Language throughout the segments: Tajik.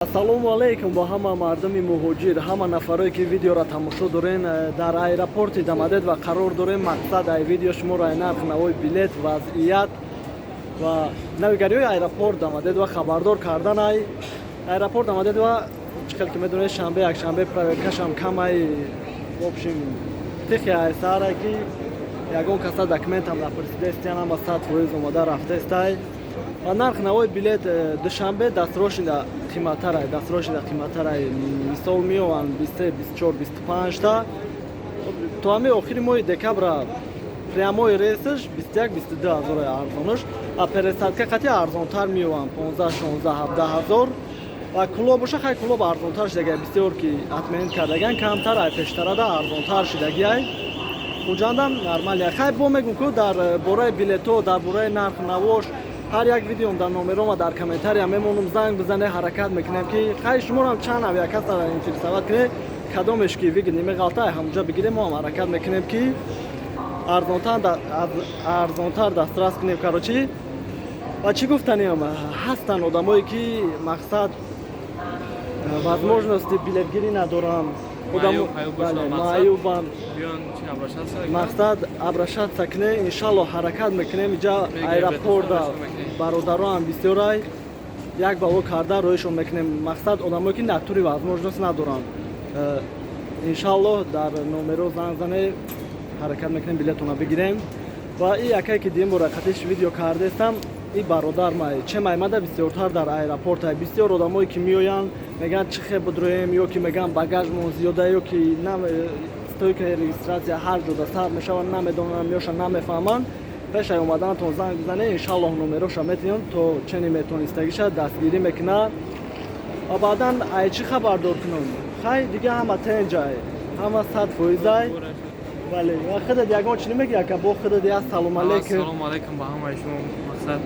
Ассалому алайкум бо ҳама мардуми муҳоҷир, ҳама нафарое, ки видеоро тамошо дорен. Дар аэропорти Домодедово қарор дорем. Мақсад ай видео шуморо ай нарх навои билет, вазъият ва навигариҳои аэропорт Домодедово хабардор кардан. Ай аэропорт Домодедово, чӣ хел ки медонед, шанбе, якшанбе проверкашам камай. В общем, тихи ай саҳарай, ки ягон каса документам напурсидаистиян, ҳама 100% омода рафтаистай. Ва нарх навои билет Душанбе дастрочныйда қиматтарай, дастрочныйда қиматтарай. Мисол, меоянд 23, 24, 25та. То ҳамин охири моҳи декабра прямой рейсаш 21, 22 ҳазор арзонаш, а пересадка қати арзонтар меоянд 15, 16, 17 ҳазор. Ва Кӯлоб боша, хай, Кӯлоб арзонтар шидагиай. Бисёр ки отменить кардагиан, камтар ай пештарада арзонтар шидагиай. Хуҷандам нормалия. Хай, бо мегум ку дар бораи билетҳо, дар бораи нарх навош ҳар як видеом дар номерома дар комментария мемонум, занг бизане. Ҳаракат мекунем, ки хай, шуморам чанд авиакассара интересовать кунед, кадомеш ки выгодный меғалта, ҳамуҷа бигирем. Мо ҳам ҳаракат мекунем, ки арзонтар дастрас кунем. Короче, ва чӣ гуфтаниам, ҳастанд одамое, ки мақсад возможности билетгирӣ надоранд, маъюбанд. Мақсад, обращаться кунем, иншалло, ҳаракат мекунем. Иҷа аэропорта бародароам бисёрай, як бало карда роҳишон мекунем. Мақсад, одамое, ки натури возможность надоранд, иншалло, дар номеро занг зане, ҳаракат мекунем, билетона бигирем. Ва и якае, ки дим бора қатиш видео кардестам, и бародар май че маймада бисёртар дар аэропорта. Бисёр одамое, ки меоянд, мегӯянд, чӣ хел бидроем, ё ки мегӯянд, багажмон зиёда, ё ки стойкаи регистрация ҳар ҷода сар мешавад, намедонанд, ёша намефаҳманд. Пешай омаданатон занг бизане, иншаллоҳ, номероша метиҳем, то чени метонистагиша дастгирӣ мекунад. Ва баъдан ай чӣ хабардор кунам? Хай, дига ҳама тенҷай, ҳама 100%-ай. Бале, ва худат ягон чӣ намегӣ, ака? Бо худат як салом алейкум. Салому алейкум ба ҳамаи шумо. Мақсад,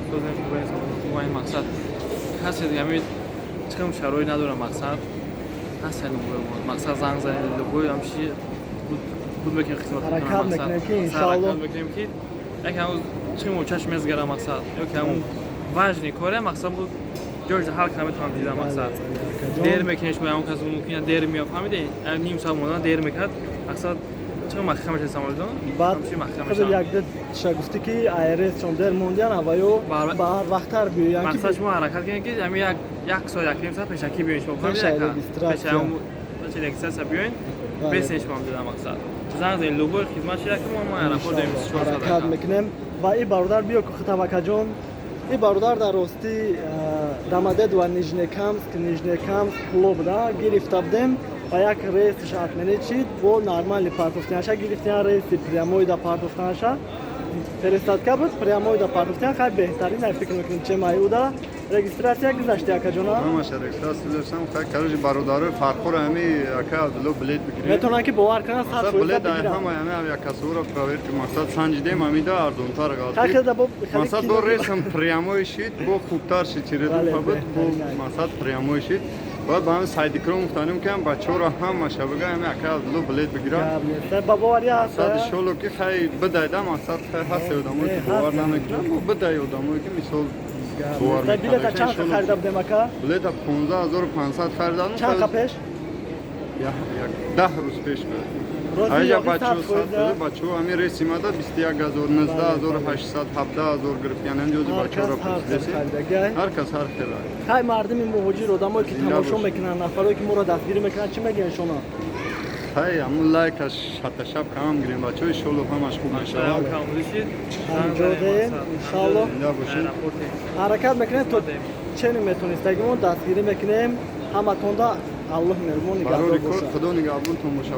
созем, хубаи. Мақсад, касе ҳами чикам шароит надора, мақсад, ҳаст мақсад, занг занед, любой ҳамчи буд мекунем, хизмат. Ҳаракат мекунем, ки иншаалло. Ҳаракат мекунем, ки як ҳамун чим чашм мезгара, мақсад, ё ки ҳамун важный коре, мақсад, буд ҷош ҳал кана метавонам дида. Мақсад, дер мекунед шумо, ягон кас мумкин дер меяд, фаҳмиде, ним соат мондан дер мекунад. Мақсад, чиқа маҳкам мешавад самолётон. Баъд худ якда ша гуфтӣ, ки айрес чон дер мондиян, авваё ба ҳар вақттар биёянд. Мақсад, шумо ҳаракат кунед, ки ҳами як соат, як ним соат пешакӣ биёед шумо. Пешаи регистрация. Пешаи регистрация биёед, бесен шумо дида. Мақсад, занг занед, любой хизмат шуда, ки мо аэропорт дорем. Ҳаракат мекунем. Ва и бародар, биё ку хутамакаҷон. И бародар дар ростӣ Домодедово Нижнекамск, Нижнекамск Кӯлоб да гирифта будем ва як рейсш отменить шид. Бо нормальный партофтинаша гирифтиан, рейси прямой да партофтанаша, пересадка буд, прямой да партофтиан. Хай, беҳтарин ай фикр мекунем, че майуда регистрация гузашти, акаҷона? Ҳамаша регистрация гузаштам. Хай, короче, бародарои Фархор, ҳами ака Абдулло билет бигирем. Метавонанд, ки бовар кунанд, 100% билет ҳама ҳами авиакассаро проверка, мақсад, санҷидем, ҳамида арзонтар ғалт. Мақсад, бо рейсам прямой шид, бо хубтар шид, через буд, бо мақсад, прямой шид. Баъд ба ҳами Сайдикром гуфтанем, ки ҳам бачаҳоро ҳамаша бигӯ, ҳами ака Абдулло билет бигирад. Ба боварӣ ҳаст. Сад иншолло, ки хай бидайда. Мақсад, хай, ҳаст одамое, ки бовар намекунанд, бо бидай одамое, ки мисол бовар. Билета чанд харида будем, ака? Билета 15 500 харидам. Чанд қа пеш? 10 рӯз пеш буд. Аҷа бачаҳо, 100%, бачаҳо ҳамин рейс имада 21 000, 19 800, 17 000 гирифт. Яъне ҳамҷози бачаҳоро пурсидеси, ҳар кас ҳар хела. Хай, мардуми муҳоҷир, одамое, ки тамошо мекунанд, нафарое, ки моро дастгирӣ мекунанд, чӣ мегӯянд шумо? Хай, ҳамун лайкаш шаташаб камам гирем, бачаҳо, иншолло, ҳамаш хуб мешавад. Ҳамҷодаем, иншалло, ҳаракат мекунем, то чени метонистагимон дастгирӣ мекунем. Ҳаматонда Аллоҳ меҳрубон нигаҳдор бошад. Худо нигаҳбонтон бошад.